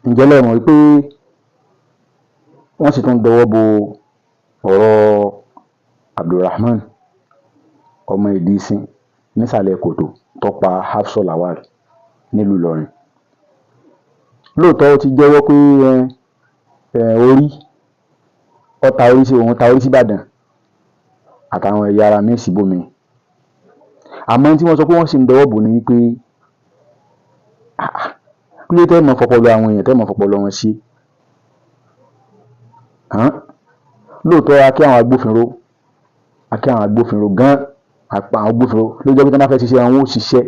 Ǹjẹ́ lẹ mọ̀ wípé wọ́n sì tún dọwọ́ bo ọ̀rọ̀ Abdulrahman ọmọ Ìdísìn nísàlẹ̀ kòtò tó pa Hafsoh Lawal nílùú Ìlọrin? Lóòótọ́, ó ti jẹ́wọ́ pé orí ó ta orí sí òun, ta orí sí Ìbàdàn àtàwọn ẹ̀yà ara míì síbòmíì. Àmọ́ tí wọ́n sọ pé wọ́n sì ń dọwọ́ bò ní wípé, kí ló tẹ́ mọ̀ fọpọlọ àwọn èèyàn, tẹ́ mọ̀ fọpọlọ wọn ṣe? Lóòótọ́, a kí àwọn agbófinró, a kí àwọn agbófinró gan, àpá àwọn agbófinró ló jẹ́ pé tí wọ́n bá fẹ́ ṣiṣẹ́, wọn ó ṣiṣẹ́,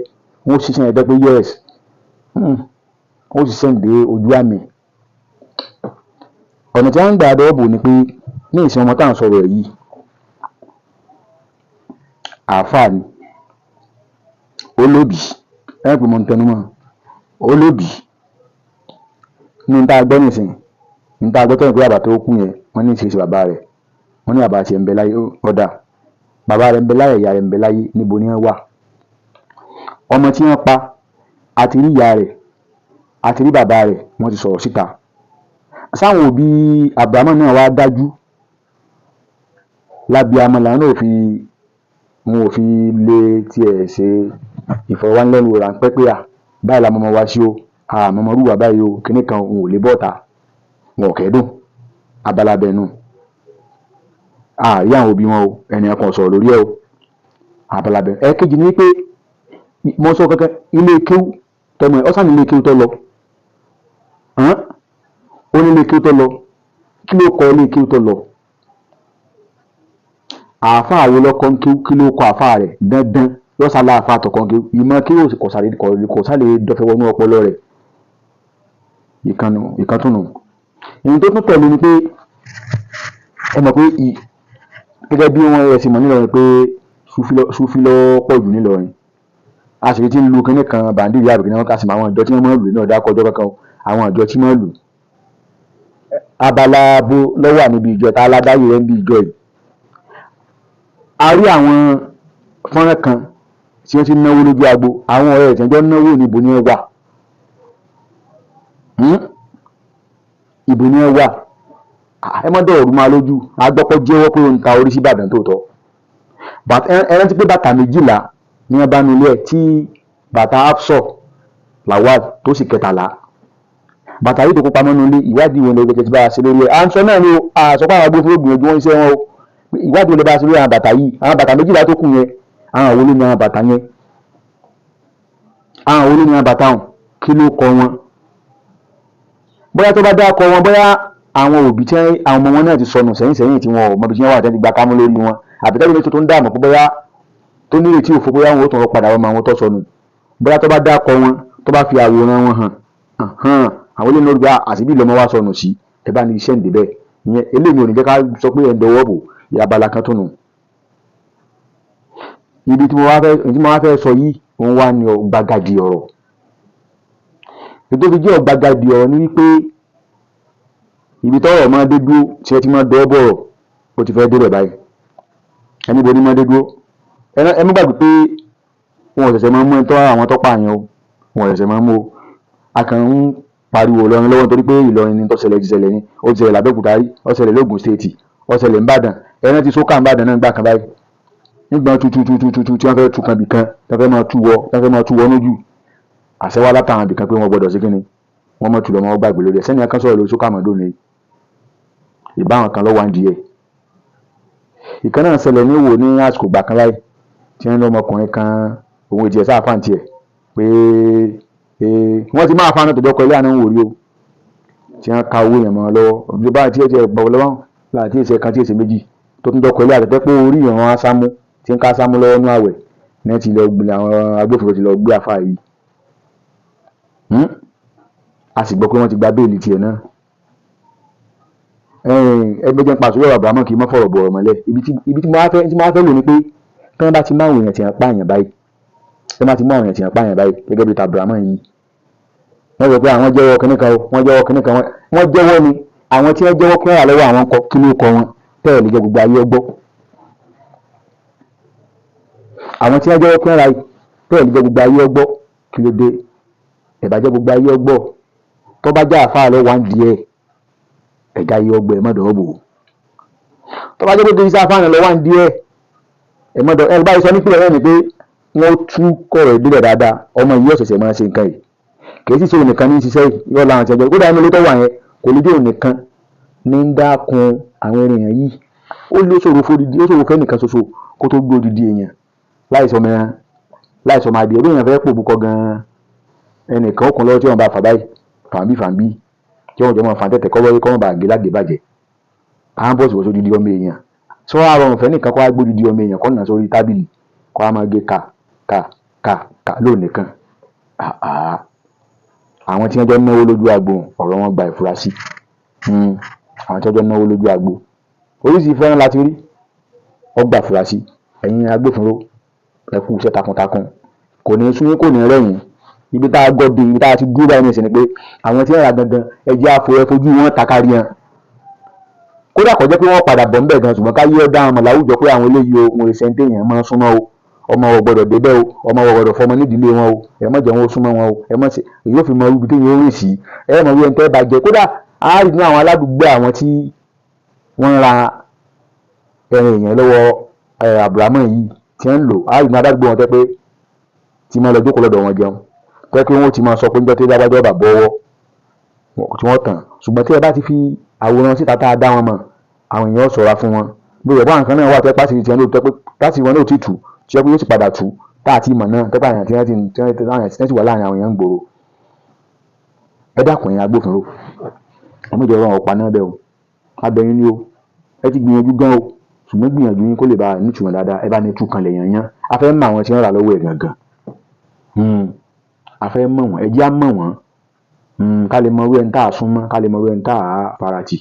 wọn ó ṣiṣẹ́ yẹn dẹ́ pé yes, wọ́n ó ṣiṣẹ́ dé ojú àmì. Ọ̀nà tí wọ́n ń gbà dọwọ́ bò ni pé ní ìsìn, ọmọ tá à ń sọ̀rọ̀ ẹ̀ yìí, àáfàá ni, ó lóbìí. Ẹ pé mo ń tẹnu mọ́, ó lóbìí. Nínú tá a gbọ́ nísìnyí, ní tá a gbọ́ tẹ́lẹ̀ pé bàbá tó kú yẹn, wọ́n ní ìṣesí bàbá rẹ̀, wọ́n ní bàbá tiẹ̀ ń bẹ láyé. Ọ̀dà bàbá rẹ̀ ń bẹ láyé, ìyá rẹ̀ ń bẹ láyé, níbo ni wọ́n wà? Ọmọ tí wọ́n pa, àti rí ìyá rẹ̀, àti rí bàbá rẹ̀, wọ́n ti sọ̀rọ̀ síta. Sáwọn òbí Abrahamu náà wá dájú lábíàmọ́, làwọn náà ò fi, wọn ò fi lè tiẹ̀ ṣe ìfọ̀rọ̀wánilẹ́nuwò ráńpẹ́ pé à báyìí la mọ̀mọ́ wá sí o, àmọ́ ọmọ rúwà báyìí o, kinní kan òun ò lè bọ́ta, wọn ò kẹ́dùn abala bẹ́ẹ̀ nù. Àárí àwọn òbí wọn o, ẹnìkan kan sọ̀rọ̀ lórí ẹ̀ o, abala bẹ́ẹ̀. Ẹ̀ẹ̀kejì ni wípé mo sọ kankan, ilé kéwú tọmọ ẹ̀ ọ̀sán, ilé kéwú tó lọ, ó ní ilé kéwú tó lọ, kí ló kọ ilé kéwú tó lọ? Àáfàá wo lọ́kọ́ ń kéwú? Kí ló kọ àáfàá rẹ̀? Dandan lọ́sàlá àáfàá tọkàn kéwú, ìmọ̀ kéwú kò sáré dọ́fẹ́ wọnú ọpọlọ rẹ̀. Ìkànnì ìkàntúnù ìyẹn tó tún tẹ̀lé ni pé ẹ mọ̀ pé gẹ́gẹ́ bí wọ́n ẹ̀ sì mọ̀ nílọrin pé Súfí ló pọ̀ jù nílọrin. A sì ti ń lu kinní kan bàndìrì àbí kinní kan, ká sì mọ àwọn ìjọ tí wọ́n máa ń lù náà dákọ̀ ọjọ́ kankan, àwọn ìjọ tí wọ́n lù. Abala bo ló wà níbi ìjọ tá a ládáyé rẹ̀ níbi ìjọ yìí? A rí àwọn fọ́nrán kan tí wọ́n ti ń náwó lójú agbo. Àwọn ọ̀rẹ́ rẹ̀ tí wọ́n jọ ń náwó, níbo ni wọ́n wà? Ibo ni wọ́n wà? Ẹ má dọ̀rọ̀ rú máa lójú. Agbọ́pọ̀ jẹ́wọ́ pé òun ta orí sí Ìbàdàn tóòtọ́. Ẹ rántí pé bàtà 12 ni wọ́n bá nu ilé ẹ̀, tí bàtà Hafsoh Lawal tó sì 13 bàtà yìí tó kó pamọ́ nulẹ̀. Ìwádìí wo lè ti bá a ṣe lórí ẹ̀? À ń sọ náà ni o, àsọ pé àwọn agbófinró gbìyànjú wọn iṣẹ́ wọn o. Ìwádìí wo lè bá a ṣe lórí àwọn bàtà yìí, àwọn bàtà 12 tó kù yẹn? Àwọn wo ló ní àwọn bàtà yẹn? Àwọn wo ló ní àwọn bàtà wọn? Kí ló kọ wọn? Bóyá tó bá dá kọ wọn, bóyá àwọn òbí tí àwọn ọmọ wọn náà ti sọnù sẹ́yìn sẹ́yìn, tí wọn ò mọbi tí wọ́n wà, tẹ́ ti gba kámú lórí wọn, àbí tẹ́lẹ̀ tó ń dààmú pé bóyá tó nírètí òfo, bóyá wọn ò tún padà wọn mọ àwọn tó sọnù, bóyá tó bá dá kọ wọn, tó bá fi àwòrán wọn hàn, àwọn ilé náà gba àṣìbí ìlọmọ wa sọnù sí. Ẹ bá ní iṣẹ́ ń débẹ̀ ìyẹn. Eléyìí ò ní jẹ́ ká sọ pé ẹ̀ ń dọwọ́ bò abala kan tó nù. Ibi tí mo wá fẹ́ sọ yìí, òun wá ní ọ̀gbagadì ọ̀rọ̀. Ètò fi jẹ́ ọ̀gbagadì ọ̀rọ̀ ni wípé ibi tọ́rọ̀ máa dé dúró, tí ẹ ti máa dọwọ́ bọ̀rọ̀, ó ti fẹ́ débẹ̀ báyìí. Ẹni bo ni máa dé dúró? Ẹ má gbàgbé pé wọn ò ṣẹ̀ṣẹ̀ máa mú ẹni tó àwọn tó pààyàn o, wọn ò ṣẹ̀ṣẹ̀ máa mú o. A kàn ń pariwo Ìlọrin lọ́wọ́ nítorí pé Ìlọrin ni tó ṣẹlẹ̀, ti ṣẹlẹ̀ ni. Ó ti ṣẹlẹ̀ l'Abẹ́òkúta rí, ó ṣẹlẹ̀ l'Ógùn State, ó ṣẹlẹ̀ n'Ìbàdàn. Ẹran ti sókà n'Ìbàdàn náà gbà kan báyìí, nígbà tú tú tú tú tú tí wọ́n fẹ́ tú kan bì kan, tí wọ́n fẹ́ máa tú wọ, tí wọ́n fẹ́ máa tú wọ lójú àṣẹ wá látàwọn ibì kan pé wọ́n gbọ́dọ̀ sí kínni, wọ́n mọ̀ tú lọ́mọ. Wọ́n gbàgbé lórí ẹ̀ sẹ́ni kan sọ̀rọ̀ lórí sókà mọ́dún ni ìbáwọn kan lọ́wọ́ àǹdí ẹ̀. Ìkan náà ṣẹlẹ̀ ní wò ní àsìkò gbà kan báyìí, tí wọ́n ní ọmọkùnrin kan, òun ìtì ẹ̀ sáà fáǹtì ẹ̀ pé wọ́n ti máa fáwọn tó jọkọ ilé àná ń wò rí o, tí wọ́n ka owó yẹn mọ́ lọ́wọ́ bí bá tí ẹ ti gbọ́ lọ́wọ́ láti ẹsẹ̀ kan tí ẹsẹ̀ méjì tó tún jọkọ ilé àtẹ̀tẹ̀ pé orí ìran ásámú tí ń ká sámú lọ́wọ́ ní àwẹ̀ ní ti lọ gbé, àwọn agbófinró ti lọ gbé àfa yìí. A sì gbọ́ pé wọ́n ti gba béèlì tiẹ̀ náà. Ẹgbẹ́ jẹ́ ń pa àsọyọ̀ Abrahamu kì í mọ́ fọ̀rọ̀ bọ̀rọ̀ mọ́lẹ̀. Ibi tí mo wá fẹ́ lò ní pé tí wọ́n bá ti mú àwọn èèyàn tí wọ́n pààyàn báyìí, tí wọ́n bá ti mú àwọn èèyàn tí wọ́n pààyàn báyìí gẹ́gẹ́ bí tàbúrámọ̀ yìí, wọ́n sọ pé àwọn jẹ́wọ́ kinní kan o, wọ́n jẹ́wọ́ kinní kan, wọ́n jẹ́wọ́ ni. Àwọn tí wọ́n jẹ́wọ́ pé wà lọ́wọ́ àwọn kọ, kí ló kọ wọn tẹ́ẹ̀ lè jẹ́ gbogbo ayé ọgbọ́? Àwọn tí wọ́n jẹ́wọ́ pé wà tẹ́ẹ̀ lè jẹ́ gbogbo ayé ọgbọ́, kí ló dé? Ẹ̀ bá jẹ́ gbogbo ayé ọgbọ́. Tó bá jẹ́ àáfàá lọ wá ń di ẹ̀, ẹ̀já yìí ọgbẹ́ ẹ̀ mọ́dọ̀ ọ̀bò. Tó bá jẹ́ pé kì í ṣe àáfàá lọ wá ń di ẹ̀, ẹ̀ mọ́dọ̀ ẹ̀. Báyìí sọ nípìnlẹ̀ náà ni pé wọ́n tú kọ̀rọ̀ ìbílẹ̀ dáadáa. Ọmọ yìí ọ̀sẹ̀sẹ̀ máa ṣe nǹkan yìí, kì í sì ṣe òun nìkan ní ṣiṣẹ́ yìí. Yóò láwọn ṣẹjọ kódà inú ilé tó wà yẹn, kò lè jẹ́ òun nìkan ní ń dákun àwọn ènìyàn yìí. Ó ló ṣòro fódìdí, ó ṣòro fẹ́ nìkan ṣoṣo kó tó gbé odidi èèyàn láìsọ ọmọ ẹran, láìsọ ọmọ adìẹ. Bí èèyàn fẹ́ pòbúkọ gan-an, ẹnìkan ó kún lọ́wọ́ tí wọ́n bá fà báyìí, fàǹbí fàǹbí, tí wọ́n jọ máa fà tẹ̀tẹ̀ kọ́ kọ́ bá gé lágé bàjẹ́. À ń bọ̀ sí wọ́n sódidi ọmọ èèyàn sọ wá rọrùn fẹ́ nìkan kó wá gbé odidi ọmọ èèyàn kó nà sórí tábìlì, kó wá máa gé ká ká ká ká lónìí kan. Àwọn tí wọ́n jọ náwó lójú agbo, ọ̀rọ̀ wọn gba ìfurasí. Àwọn tí wọ́n jọ náwó lójú agbo, oríṣi fẹ́ràn láti rí ọgbà ìfurasí. Ẹ̀yin agbófinró, ẹ kú iṣẹ́ takuntakun. Kò ní sún yín, kò ní rẹ̀yìn. Ibi tá a gbọ́ dé, ibi tá a ti dúró báyìí nìsín ni pé àwọn tí wọ́n rà gangan, ẹ jẹ́ àfo ẹ fojú wọn takari hàn. Kódà kó jẹ́ pé wọ́n padà bọ̀ ńbẹ̀ gan, ṣùgbọ́n ká yí ọ́ dá àwọn mọ̀ láwùjọ pé àwọn eléyìí o, wọn èsè ń téèyàn máa ń súnmọ́ o. Ọmọ wọn gbọ́dọ̀ débẹ̀ o, ọmọ wọn gbọ́dọ̀ fọmọ nídìílé wọn o. Ẹ má jẹ́ wọn ó súnmọ́ wọn o. Ẹ má ṣe èyí ó fi mọ ibi téèyàn ó rìn sí. Ẹ mọ̀ wí ẹni tẹ́ bá jẹ. Kódà á rí ní àwọn aládùúgbò àwọn tí wọ́n ń ra ẹran èèyàn lọ́wọ́ Abdulrahman yìí tí wọ́n ń lò, á rí ní aládùúgbò wọn tẹ́ pé tí máa lọ jókòó lọ́dọ̀ wọn jẹun, tẹ́ pé wọ́n ti máa sọ pé níjọ́ tí lágbájá ọba bọ́wọ́ tí wọ́n tàn. Ṣùgbọ́n tí ẹ bá ti fi àwòrán síta tá a dá wọn mọ̀, àwọn èèyàn ṣọ́ra fún wọn. Bí ìyẹ̀bú àwọn kan náà wà tẹ́ pàṣẹ tiẹ̀ náà, tẹ́ pé láti wọn náà ò tí tù tí wọ́n yóò sì padà tù tá àti ìmọ̀ náà, tẹ́ pé àwọn tí wọ́n ti wà láàrin àwọn èèyàn ń gbòòrò. Ẹ dákun, ẹ̀yin agbófinró, ọmọ ìjọba ọ̀pá náà bẹ̀ o, abẹ́yín ni o. Ẹ ti gbìyànjú gan o, ṣùgbọ́n gbìyànjú yín kó lè bá nítumọ̀ dáadáa. Ẹ bá ní tú kanlẹ̀ yànyàn. A fẹ́ mọ àwọn tí wọ́n rà lọ́wọ́ ẹ̀ gangan. A fẹ́ mọ̀ wọ́n, ẹ jẹ́ á mọ̀ wọ́n, ká lè mọ irú ẹni tá a súnmọ́, ká lè mọ irú ẹni tá a faratì.